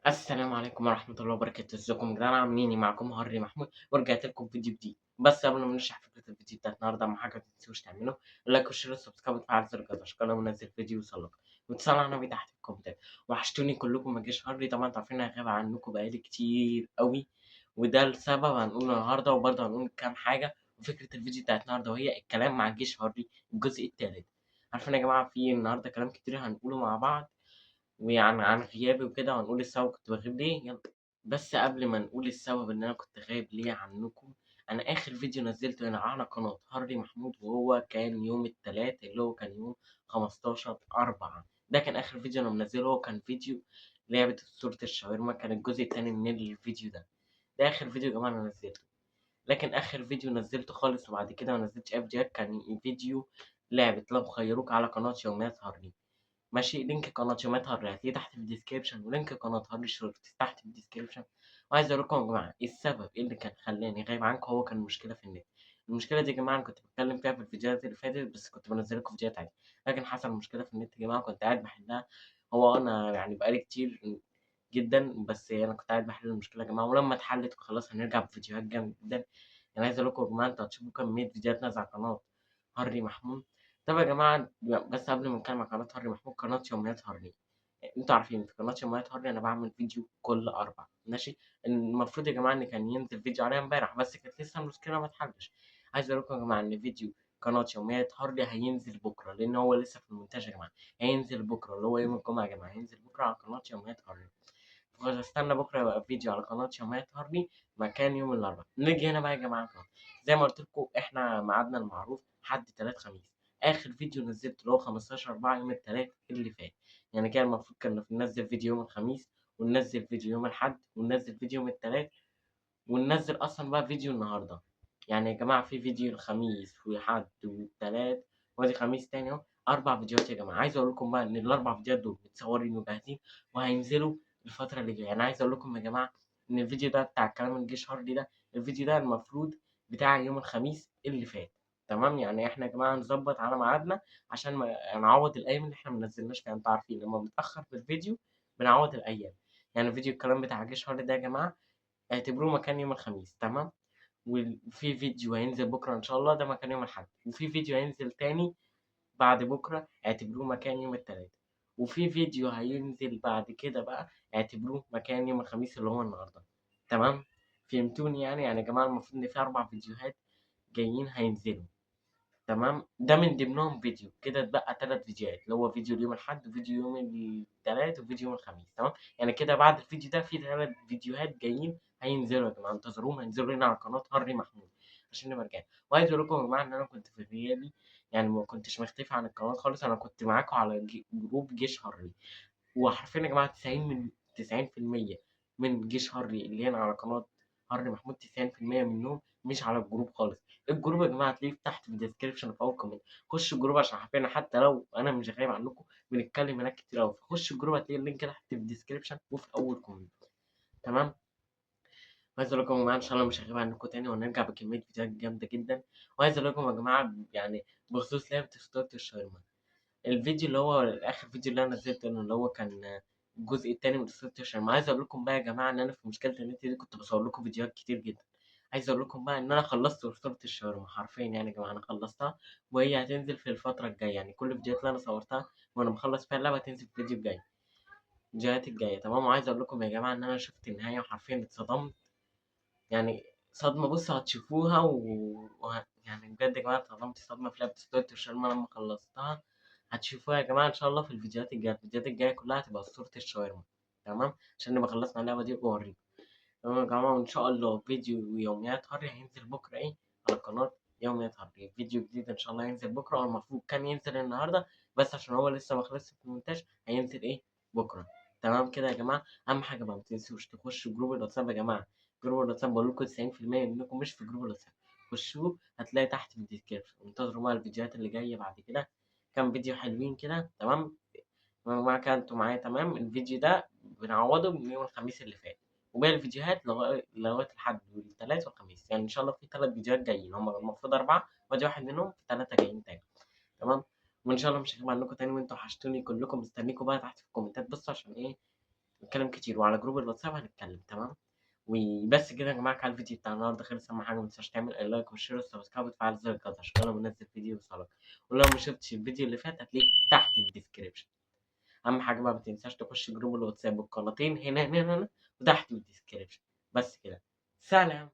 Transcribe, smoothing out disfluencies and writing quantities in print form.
السلام عليكم ورحمة الله وبركاته. ازيكم يا جدعان؟ عاملين ايه؟ معاكم هارلي محمود ورجعت لكم بفيديو جديد. بس قبل ما نشرح فكرة الفيديو بتاعت النهارده، اهم حاجة ما تنسوش تعملوا like و share و subscribe وتفعل زر الجرس عشان كل ما انزل فيديو يوصلك، وتصلوا على النبي تحت في الكومنتات. وحشتوني كلكم، ما جاش هارلي. طبعا انتوا عارفين انا غايب عنكم بقالي كتير قوي، وده السبب هنقوله النهارده، وبرضه هنقول كام حاجة. وفكرة الفيديو بتاعت النهارده وهي الكلام مع جيش هارلي الجزء الثالث. عارفين يا جماعة في النهارده كلام كتير هنقوله مع بعض، ويعني عن غيابي وكده، وهنقول السبب كنت بغيب ليه. يلا بس قبل ما نقول السبب ان انا كنت غايب ليه عنكم، انا اخر فيديو نزلته هنا على قناة هارلي محمود وهو كان يوم التلات اللي هو كان يوم 15/4. ده كان اخر فيديو انا منزله، هو كان فيديو لعبة أسطورة الشاورما، كان الجزء التاني من الفيديو ده. ده اخر فيديو يا جماعة انا نزلته. لكن اخر فيديو نزلته خالص وبعد كده ما نزلتش اي فيديوهات كان فيديو لعبة لو خيروك على قناة يوميات هارلي. ماشي، link قناة يوميات هارلي هتلاقيه تحت في ال description، و link قناة هارلي شورت تحت في ال description. وعايز اقول لكم يا جماعة السبب اللي كان خلاني غايب عنكم هو كان مشكلة في النت. المشكلة دي يا جماعة انا كنت بتكلم فيها في الفيديوهات اللي فاتت، بس كنت بنزل لكم فيديوهات عادي، لكن حصل مشكلة في النت يا جماعة كنت قاعد بحلها. هو انا يعني بقالي كتير جدا، بس انا كنت قاعد بحل المشكلة يا جماعة، ولما اتحلت خلاص هنرجع بفيديوهات جامدة جدا. انا عايز اقول لكم يا جماعة انتوا هتشوفوا كمية فيديوهات نازله على قناة هارلي محمود. طب يا جماعة بس قبل ما نتكلم عن قناة هارلي محمود، قناة يوميات هارلي، انتوا عارفين في قناة يوميات هارلي انا بعمل فيديو كل 4. ماشي، المفروض يا جماعة ان كان ينزل فيديو عليها امبارح، بس كانت لسه المشكلة ما اتحلش. عايز اقول لكم يا جماعة ان فيديو قناة يوميات هارلي هينزل بكرة، لان هو لسه في المونتاج يا جماعة. هينزل بكرة اللي هو يوم الجمعة يا جماعة، هينزل بكرة على قناة يوميات هارلي. خلاص استنى بكرة يبقى فيديو على قناة يوميات هارلي مكان يوم الأربعاء. نيجي هنا بقى يا جماعة، زي ما قلت لكم احنا ميعادنا المعروف حد تلات خميس. آخر فيديو نزلته اللي هو 15/4 يوم التلات اللي فات، يعني كان المفروض كنا ننزل فيديو يوم الخميس، وننزل فيديو يوم الأحد، وننزل فيديو يوم التلات، وننزل أصلا بقى فيديو النهاردة. يعني يا جماعة في فيديو الخميس وحد والتلات وادي خميس تاني أهو، 4 فيديوهات يا جماعة. عايز أقول لكم بقى إن الأربع فيديوهات دول متصورين وجاهزين وهينزلوا الفترة اللي جاية. أنا عايز أقول لكم يا جماعة إن الفيديو ده بتاع الكلام الجيش هارلي ده، الفيديو ده المفروض بتاع يوم الخميس اللي فات، تمام؟ يعني إحنا يا جماعة هنظبط على ميعادنا عشان ما نعوض الأيام اللي إحنا ما نزلناش فيها. أنتوا عارفين لما بنتأخر في الفيديو بنعوض الأيام. يعني فيديو الكلام بتاع جيش هارلي ده يا جماعة اعتبروه مكان يوم الخميس، تمام؟ وفي فيديو هينزل بكرة إن شاء الله ده مكان يوم الأحد، وفي فيديو هينزل تاني بعد بكرة اعتبروه مكان يوم التلات، وفي فيديو هينزل بعد كده بقى اعتبروه مكان يوم الخميس اللي هو النهارده، تمام؟ فهمتوني يعني؟ يعني يا جماعة المفروض إن في 4 فيديوهات جايين هينزلوا، تمام؟ ده من ضمنهم فيديو كده، اتبقى 3 فيديوهات اللي هو فيديو اليوم الأحد وفيديو يوم التلات وفيديو يوم الخميس، تمام؟ يعني كده بعد الفيديو ده في 3 فيديوهات جايين هينزلوا يا جماعة، انتظروهم، هينزلوا هنا على قناة هارلي محمود عشان نبقى رجعنا. وعايز أقول لكم يا جماعة إن أنا كنت في غيابي، يعني ما كنتش مختفي عن القناة خالص، أنا كنت معاكم على group جيش هارلي، وحرفيا يا جماعة تسعين من تسعين في المية من جيش هارلي اللي هنا على قناة هارلي محمود، 90% منهم مش على ال group خالص. ال group يا جماعة هتلاقيه تحت في ال description في أول comment، خشوا ال group عشان حرفيا حتى لو أنا مش غايب عنكم بنتكلم هناك كتير أوي، فخشوا ال group هتلاقي ال link تحت في ال description وفي أول comment، تمام؟ عايز اقول لكم يا جماعة ان شاء الله مش هغيب عنكم تاني، وهنرجع بكمية فيديوهات جامدة جدا. وعايز اقول لكم يا جماعة يعني بخصوص لعبه اسطورة الشاورما، الفيديو اللي هو اخر فيديو اللي انا نزلته اللي هو كان الجزء التاني من اسطورة الشاورما، عايز اقول لكم بقى يا جماعة ان انا في مشكلة النت دي كنت بصور لكم فيديوهات كتير جدا. عايز اقول لكم بقى ان انا خلصت اسطورة الشاورما حرفيا، يعني يا جماعة انا خلصتها وهي هتنزل في الفترة الجاية. يعني كل الفيديوهات اللي انا صورتها وانا مخلص فيها اللعبة هتنزل في الفيديو الجاي، الفيديوهات الجاية، تمام؟ وعايز اقول لكم يا جماعة ان انا شفت النهاية وحرفيا اتصدمت، يعني صدمة بصوا هتشوفوها يعني بجد يا جماعة اتصدمت صدمة في لعبة اسطورة الشاورما لما خلصتها، هتشوفوها يا جماعة إن شاء الله في الفيديوهات الجاية. الفيديوهات الجاية كلها هتبقى اسطورة الشاورما، تمام؟ عشان نبقى خلصنا اللعبة دي وأوريكم، تمام يا جماعة؟ وإن شاء الله فيديو يوميات هارلي هينزل بكرة إيه على قناة يوميات هارلي، فيديو جديد إن شاء الله هينزل بكرة، أو المفروض كان ينزل النهاردة بس عشان هو لسه ما خلصش في المونتاج هينزل إيه بكرة، تمام كده يا جماعة؟ أهم حاجة بقى ما تنسوش تخشوا group الواتساب يا جماعة. group الواتساب بقول لكم 90% منكم مش في group الواتساب، خشوه هتلاقي تحت في ال description. انتظروا بقى الفيديوهات اللي جاية بعد كده، كام فيديو حلوين كده، تمام؟ يا جماعة كده انتوا معايا، تمام؟ الفيديو ده بنعوضه من يوم الخميس اللي فات، وباقي الفيديوهات لغاية الأحد والتلات والخميس، يعني إن شاء الله في 3 فيديوهات جايين، هما المفروض 4 وادي واحد منهم، في 3 جايين تاني، تمام؟ وإن شاء الله مش هغيب عنكم تاني، وانتوا وحشتوني كلكم، مستنيكم بقى تحت في الكومنتات بصوا عشان إيه نتكلم كتير، وعلى group الواتساب هنتكلم، تمام؟ وبس كده يا جماعة، كان الفيديو بتاع النهارده خلص. أهم حاجة ما تنساش تعمل ال like وال share وال subscribe وتفعل زر الجرس عشان لما انزل فيديو يوصلك، ولو ما شفتش الفيديو اللي فات هتلاقيه تحت في ال description. أهم حاجة بقى ما تنساش تخش group الواتساب والقناتين هنا هنا هنا وتحت في ال description. بس كده، سلام.